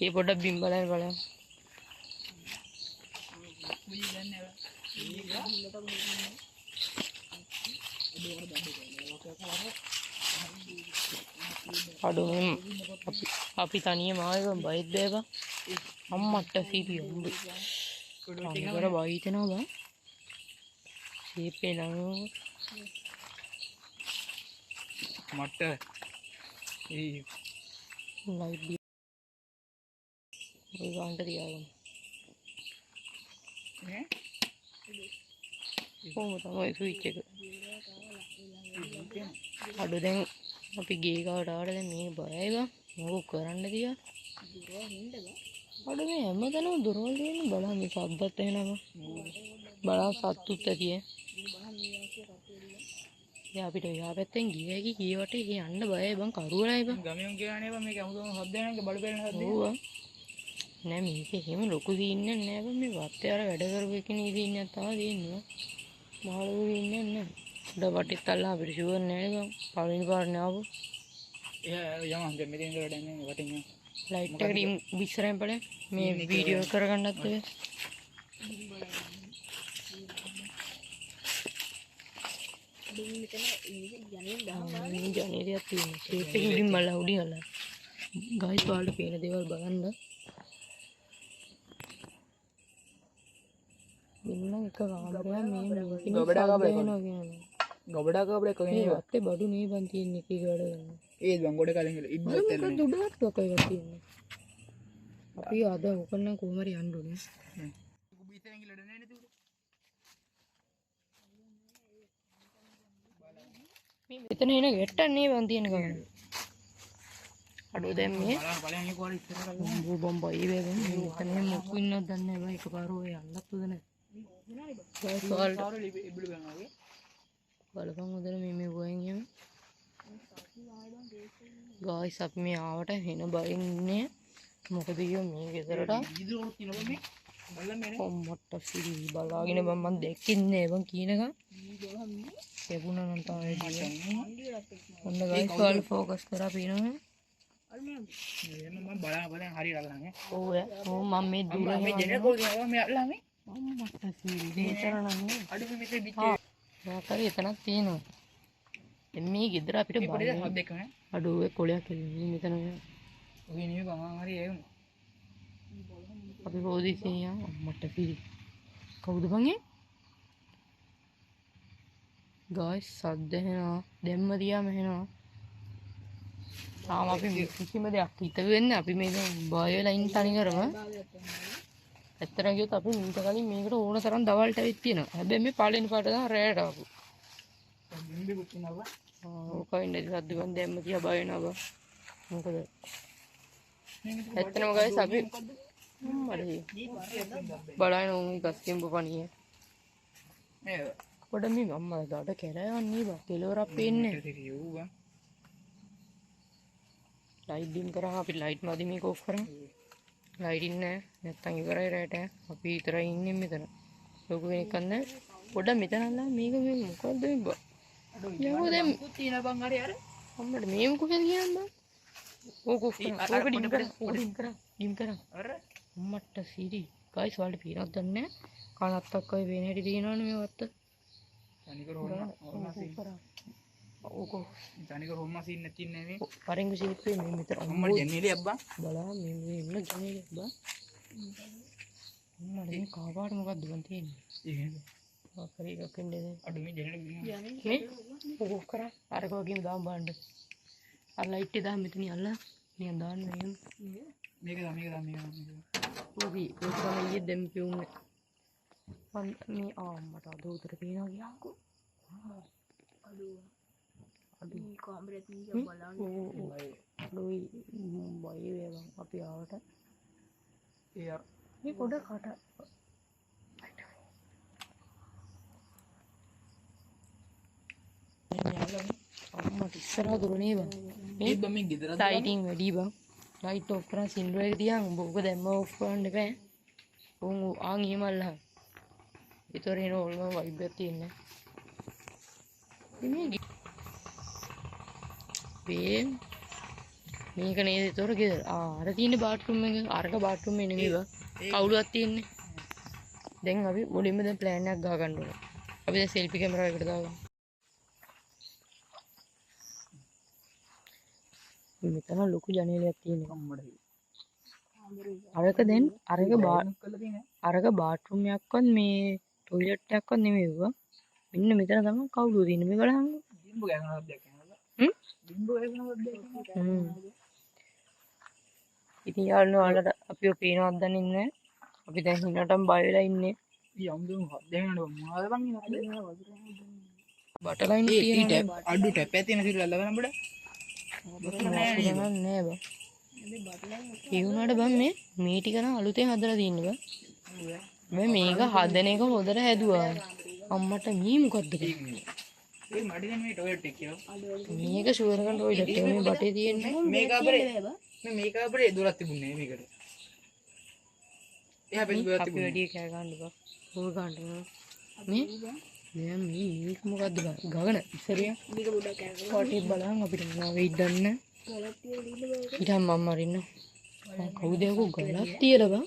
ඒ පොඩ්ඩක් බිම් බලන්න බලන්න. අඩෝ මේ අපි තනියම ආවේ බං බයෙත් බෑ බං. අම්මට සීපි උඹ. තනිකර බය හිතෙනවා බං. සීපේ නම් මට ඒ ලයිට් ඔය ගානට තියාගමු. ඈ කොහොම තමයි ස්විච් එක. අඩෝ දැන් අපි ගේ ගාවට ආවට දැන් මේ බයයි බං. මොකෝ කරන්න තියා. අඩෝ මේ හැමතැනම දොරවල් තියෙන බලන්න මේ සද්දත් ඇහෙනවා බං. බලන්න සත්තුත් ඇති ඈ. ඉතින් අපිට එහා පැත්තෙන් ගිය හැකි ගිය වටේ එහෙ යන්න බයයි බං කරුවලයි බං. ගමේ උන් කියලානේ බං මේක අමුතුම සද්ද එනවා බඩු පෙරෙන සද්ද. ඔව් බං. නෑ මේක එහෙම ලොකු සීන් එකක් නෑ බං. මේ වත්තේ අර වැඩ කරපු එකනේ සීන් එකක් තමයි තියෙන්නේ බං. මහ ලොකු සීන් එකක් නෑ. උඩ වටෙත් අල්ලලා අපිට ෂුවර් නෑ බං. පළවෙනි පාරනේ ආපු. එයා යමන් දැන් මෙතෙන් ඉඳලා වැඩක් නෑ වටෙන් යමන්. ලයිට් එක ඩිම් ඉස්සරහින් බලන්න. මේ වීඩියෝ කරගන්නත් ඔය. මේ ජනේලයක් තියෙනවා. ෂේප් එක උඩින් බලලා උඩින් අල්ලන්න. ගයිස් ඔයාලට පේන දේවල් බලන්න. මෙන්න එක කාමරයක් මේ මේකෙන් ගබඩා කාමරයක් සද්ද එනවා කියනවා. ගබඩා කාමරයක් වගේ මේ නේ. වත්තේ බඩු නේ බං තියෙන්නේ එක එක වැඩ කරන. ඒත් බං ගොඩ කලින් ඉඳලා ඉබ්බත් අර මොකක්ද ඇල්ලුනේ. උඩ වට්ටුවක් වගේ එකක් තියෙන්නේ. අපි අද ඕක නම් කොහොම හරි යන්න ඕනේ. කුබි ඉස්සරහින් ගිහලා වැඩ නෑ නේද උඩ? මේ මෙතන එන ගැට්ටක් නේ බං තියෙන ගමන. අඩෝ දැන් මේ බලන්න බලයන් ඒක වල ඉස්සරහට උඹ බං බයි වේ බං. මේ මෙතන එහෙම මොකු ඉන්නවද දන්නේ නෑ බං. එකපාර ඔය යන්නත් හොඳ නෑ. ගයිස් ඔයාලට පාර ඉබ්බලු ගන්නවා වගේ. බලපන් හොඳට මේ මේ ගෝයෙන් එහෙම. ගයිස් අපි මේ ආවට වෙන බයෙන් ඉන්නේ. මොකද කිව්වොත් මේ ගෙදරට වීදුරුවක් තියෙනවා මේ. බලන්න මේ නේ. අම්මට සිරි බලාගෙන බං මං දැක්කේ නෑ බං කියනකම්. ලැබුණා නම් තමයි තියෙන්නේ. ඔන්න ගයිස් ඔයාලා ෆෝකස් කරා පේනවනේ. එහෙම මම බලන්න බලන්න හරියට අල්ලන් ඈ. ඔව් ඈ. ඔව් මම මේ දුර අම්මා මේ ජෙනරල් කෝල් තියෙනවා මේ අල්ලන් මේ. අම්මට සිරි මෙතන නම් නේ. අඩු මේ මෙතන බිච්ච ආ මොකක් හරි එතනක් තියෙනවා. දැන් මේ ගෙදර අපිට මේ පොඩි බය සද්ද එක්ක නේ. අඩෝ ඔය කොලයක් ඇවිල්ලා මේ මෙතන ඔය ඔය නෙමෙයි බං ආන් හරි ඒකම. අපි පොලිසියෙන් යන් අම්මට සිරි. කවුද බං ඒ? ගයිස් සද්ද ඇහෙනවා. දැම්ම තියාම ඇහෙනවා. තාම අපි කිසිම දෙයක් හිත වෙන්නේ අපි මේ දැන් බය වෙලා ඉන්න තනි කරම. ඇත්තටම කිව්වොත් අපි මීට කලින් මේකට ඕන තරම් දවල්ට ඇවිත් තියෙනවා. හැබැයි මේ පළවෙනි පාරට තමයි රැයට ආපු. බිම්බිකුත් තියෙනවා බං. ආ ඕක වෙන්නේ සද්ද බං දැම්ම තියා බය වෙනවා බං. මොකද ඇත්තටම ගයිස් අපි මට බලන්න උන් ගස් කෙඹ පණිය. මේ පොඩ මේ අම්මා දඩ කැරයන්නේ බං. කෙලවරක් පේන්නේ නැහැ. සිරි ඌ බං. ලයිට් ඩිම් කරා අපි ලයිට් මදි මේක ඔෆ් කරා. ලයිට් ඉන්නේ නැහැ. නැත්තම් ඉවරයි රැට. අපි විතරයි ඉන්නේ මෙතන. ලොකු කෙනෙක් නැහැ. පොඩ මෙතන අල්ලා මේක මේ මොකද්ද මේ බං? අඩෝ යකෝ දැන් මුකුත් තියෙනවා බං හරි අර. අම්මට මේ මොකද කියන්නේ බං? ඕක ඔෆ් කරා. අර ඕක ඩිම් පොඩ කරා. ඕක ඩිම් කරා. ඩිම් කරා. අර අම්මට සිරි. ගයිස් ඔයාලට පේනවද දන්නේ නැහැ. කනත්තක් වගේ පේන හැටි තියෙනවනේ මේ වත්ත. තනිකර හොරම හොරම ඕක සීන්. කරා. ඕක තනිකර හොරම සීන් නැති ඉන්නේ මේ. පරෙන්ගු ෂේප් එකේ මේ මෙතන අම්මට ජනේලයක් බං. බලන්න මේ මේ ඉන්න ජනේලයක් බං. අම්මට මේ කහපාට මොකද්ද බං තියෙන්නේ? ඒක මොකක් හරි එකක් වෙන්නේ දැන්. අඩු මේ ජනේල මේ ඕක ඔෆ් කරා. අරක වගේම දාන්න බලන්න. අර ලයිට් එක දාන්න මෙතනින් අල්ල. නිකන් දාන්න මෙහෙම. මේක දා මේක දා මේක දා මේක දා. ඕක ඒක තමයි ඊයේ දැන් පියුන්නේ. මං මේ ආ මට අද උතර පේනවා ගියාකෝ. අඩෝ අඩෝ මේ කාමරෙත් මේක මේ බලන්න. ඔව් ඔව් අඩෝයි බය වේවා අපි ආවට. ඒ අර මේ පොඩ කට මේ අල්ලන්නේ. අම්මට ඉස්සරහ දොර නේ බං. මේ ඒත් බං මේ ගෙදරත් ලයිටින් වැඩි බං. ලයිට් ඔෆ් කරන් සින්දුව එක තියන් උඹ ඔක දැම්ම ඔෆ් කරන්න එපා. උන් ආන් එහෙම අල්ලහන්. ඒතර එන ඕල්ම වයිබ් එකක් තියෙන්නේ. මේ මේක නේද ඒතොර ගෙදර. ආ අර තියෙන්නේ බාත්රූම් එක. අරක බාත්රූම් එක නෙමෙයි බා. කවුළුවක් තියෙන්නේ. දැන් අපි මුලින්ම දැන් ප්ලෑන් එකක් ගහ ගන්න ඕනේ. අපි දැන් සෙල්ෆි කැමරාව එකට දාගමු. මෙතන ලොකු ජනේලයක් තියෙනවා. අරක දැන් අරක අරක බාත්රූම් එකක්වත් මේ ටොයිලට් එකක්වත් නෙමෙයි බා. මෙන්න මෙතන තමයි කවුළුව තියෙන්නේ. මේ බලන්න. බිම්බ ගහනවා දෙයක් යනවා. බිම්බ ගහනවා දෙයක් යනවා. ඉතින් යාළුවනේ ඔයාලට අපිව පේනවද දන්නේ නැහැ. අපි දැන් හිනටම බය වෙලා ඉන්නේ. ඊ අමුතුම හද්ද වෙනවනේ මොනවද බං ඉන්නේ? බටලයින් තියෙනවා. අඩු ටැප් එකක් තියෙන සිල් අල්ලගන්න බඩ. නෑ බං. ඒ වුණාට බං මේ මේ ටික නම් අලුතෙන් හදලා තියෙන්නේ බං. මේ මේක හදන එක හොදට හැදුවා. අම්මට මේ මොකද්ද බං? ඒ මට දැන් මේ ටොයිලට් එක කියලා. මේක ෂුවර් එකන් ටොයිලට් එක මේ බටේ තියෙන්නේ. මේක අපරේ මේ මේක අපරේ දොරක් තිබුණේ නෑ මේකට. එහා පැත්තේ දොරක් තිබුණේ. අපි වැඩි කෑ ගන්න බං. හොර ගන්න මේ නෑ මේ මේක මොකද්ද බං? ගගන ඉස්සරියා. මේක පොඩ්ඩක් කෑ ගන්න. කොටි බලන් අපිට මොනවා වෙයිද දන්නේ නෑ. ගලක් තියලා ඉන්න බෑ. ඊට මම මරින්න. කවුද යකෝ ගලක් තියලා බං?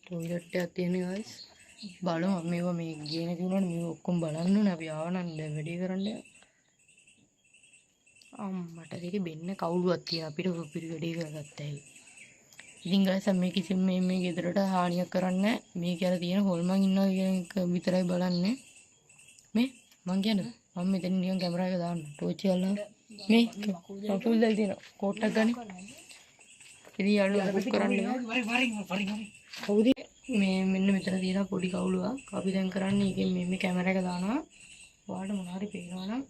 ටොයිලට් එකක් තියෙන ගයිස්. බලමු මේවා මේ ගියේ නැති වුණාට මේවා ඔක්කොම බලන්න ඕනේ. අපි ආව නම් දැන් වැඩේ කරන්න යන්න. අම්මට දෙකේ බෙන්න කවුළුවක් තියෙන අපිට උපිරි වැඩේ කරගත්තා ඇයි. ඉතින් ගයිස් මේ කිසිම මේ මේ ගෙදරට හානියක් කරන්නේ නැහැ. මේ කියලා තියෙන හොල්මන් ඉන්නවා කියන එක විතරයි බලන්නේ. මේ මං කියන්නේ මම මෙතන නිකන් කැමරා එක දාන්න ටෝච් එක අල්ලන්න. මේ කකුල් දැල් තියෙනවා කෝට්ටක් ගන්න. ඉතින් යාළුවෝ මොකක් කරන්නේ? කවුද මේ මෙන්න මෙතන තියෙන පොඩි කවුළුවක්. අපි දැන් කරන්නේ ඒකෙන් මේ මේ කැමරා එක දානවා. ඔයාලට මොනවා හරි පේනවා නම්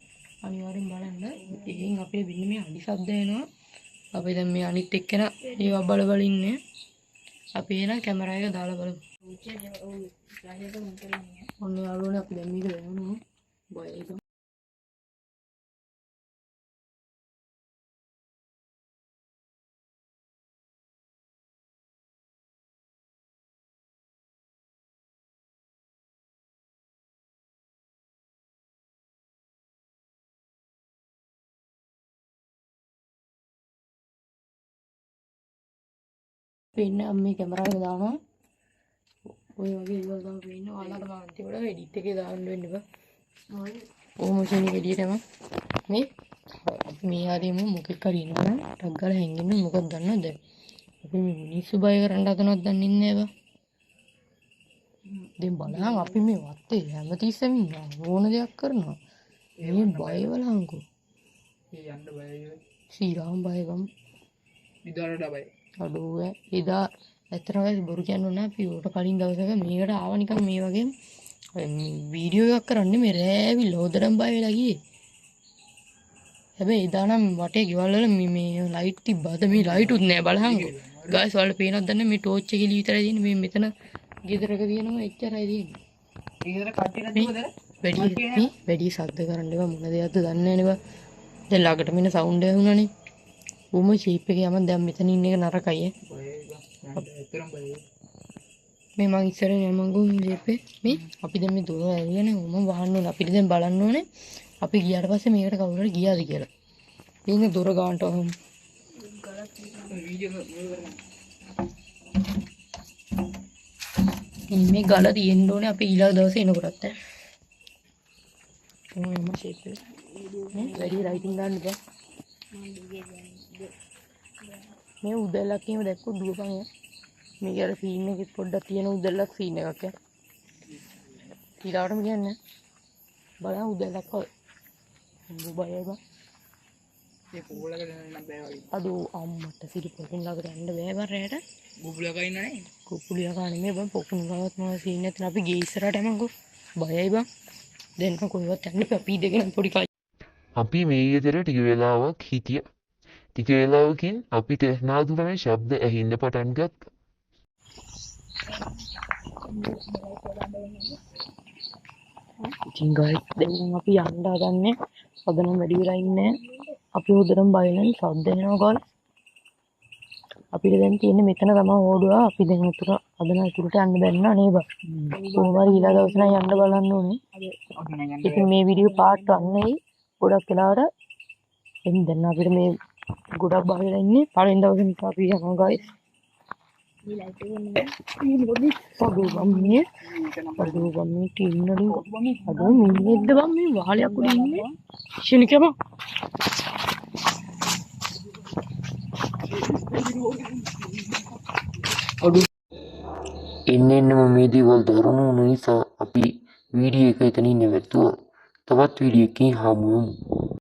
අනිවාර්යෙන් බලන්න. ඒකෙන් අපේ වෙන්නේ මේ අඩි ශබ්ද එනවා. අපි දැන් මේ අනිත් එක්කෙනා ඒවා බල බල ඉන්නේ. අපි එහෙනම් කැමරා එක දාලා බලමු. ඔන්න යාළුවනේ අපි දැන් මේක දානවා. බයයි බං. පේන්න මේ කැමරා එක දානවා. ඔය වගේ දේවල් තමයි පේන්නේ. ඔයාලට මම අන්තිමට එඩිට් එකේ දාන්න වෙන්න බා. කොහොම ෂෙනික් එළියටම මේ අපි මේ හරියම මොකෙක් හරි ඉන්නවනම් ටක් ගාලා හැංගෙන්න මොකක්ද දන්නවද? අපි මේ මිනිස්සු බය කරන්න හදනවද දන්නේ නෑ බා. දැන් බලහන් අපි මේ වත්තේ හැමතිස්සෙම ඉන්නවා. ඕන දෙයක් කරනවා. මේ බය බලහන්කෝ. ඒ යන්න බයයි. සීරාම බය බම්. ඉදාරට බයයි. අඩෝ ඈ එදා ඇත්තටම බොරු කියන්න ඕනේ අපි ඌට කලින් දවසක මේකට ආව නිකන් මේ වගේ ඔය වීඩියෝ එකක් කරන්නේ මේ රෑ ඇවිල්ලා හොදටම බය වෙලා ගියේ. හැබැයි එදා නම් වටේ ගෙවල් වල මේ මේ ලයිට් තිබ්බා. අද මේ ලයිට් උත් නෑ බලහන්කෝ. ගායිස් ඔයාලට පේනවද දන්නේ මේ ටෝච් එක එළිය විතරයි තියෙන්නේ. මේ මෙතන ගෙදරක තියෙනවා එච්චරයි තියෙන්නේ. ඒ ගෙදර කට්ටිය නැද්ද මොකද? වැඩි මේ වැඩි ශබ්ද කරන්න එපා මොන දෙයක්ද දන්නේ නෑ නේ බා. දැන් ළඟටම එන සවුන්ඩ් එක වුණානේ. ඌම ෂේප් එකේ යමන් දැන් මෙතන ඉන්න එක නරකයි ඈ. මේ මං ඉස්සර නෑ මං ගොන් ෂේප් එක මේ අපි දැන් මේ දොර ඇරියනේ ඌම වහන්න ඕනේ. අපිට දැන් බලන්න ඕනේ අපි ගියාට පස්සේ මේකට කවුරු හරි ගියාද කියලා. ඉතින් දොර ගානට ඔහොම. මේ ගල තියෙන්න ඕනේ අපි ඊළඟ දවසේ එනකොටත් ඈ. ඔන්න මම ෂේප් එක. මේ වැඩි ලයිටින් දාන්න බෑ. මේ උදැල්ලක් එහෙම දැක්කොත් දුවපන් ඈ. මේක අර සීන් එකෙත් පොඩ්ඩක් තියෙන උදැල්ලක් සීන් එකක් ඈ. ඊළාටම කියන්නේ බලන්න උදැල්ලක් වගේ. උඹ බයයි බං. ඒ පොළකට යන්න නම් බෑ වගේ. අඩෝ අම්මට සිරි පොකුණු ළඟට යන්න බෑ බං රැයට. කුකුලියා කා ඉන්නනේ. කුකුලියා කා නෙමෙයි බං පොකුණු ළඟත් මොනවා සීන් එකක් තියෙන අපි ගේ ඉස්සරහට යමන්කෝ. බයයි බං. දැන් නම් කොහෙවත් යන්න එපා. අපි දෙකෙනා පොඩි කයි. අපි මේ ගෙදර ටික වෙලාවක් හිටියා. ටික වෙලාවකින් අපිට නාදුරමේ ශබ්ද ඇහෙන්න පටන් ගත්තා. ඉතින් ගයිස් දැන් නම් අපි යන්න හදන්නේ. අද නම් වැඩි වෙලා ඉන්නේ. අපි හොඳටම බය වෙනවා ශබ්ද එනවා ගයිස්. අපිට දැන් තියෙන්නේ මෙතන තමයි ඕඩුව. අපි දැන් උතුර අද නම් ඉතුරුට යන්න බැරි නා නේ බං. කොහොම හරි ඊළඟ දවසේ නම් යන්න බලන්න ඕනේ. ඉතින් මේ වීඩියෝ පාර්ට් 1 එයි ගොඩක් වෙලාවට එන්න දැන් අපිට මේ ගොඩක් බය වෙලා ඉන්නේ. පළවෙනි දවසේ නිසා අපි යනවා ගයිස්. අඩෝ බං මේ, අඩෝ බං මේ ටීන් වලින්, අඩෝ මිනිහෙක්ද බං මේ වහලයක් උඩ ඉන්නේ. ෂණිකම අඩෝ. එන්න එන්නම මේ දේවල් දරුණු වුණ නිසා අපි වීඩියෝ එක එතනින් නැවැත්තුවා. තවත් වීඩියෝ එකකින් හමු වෙමු.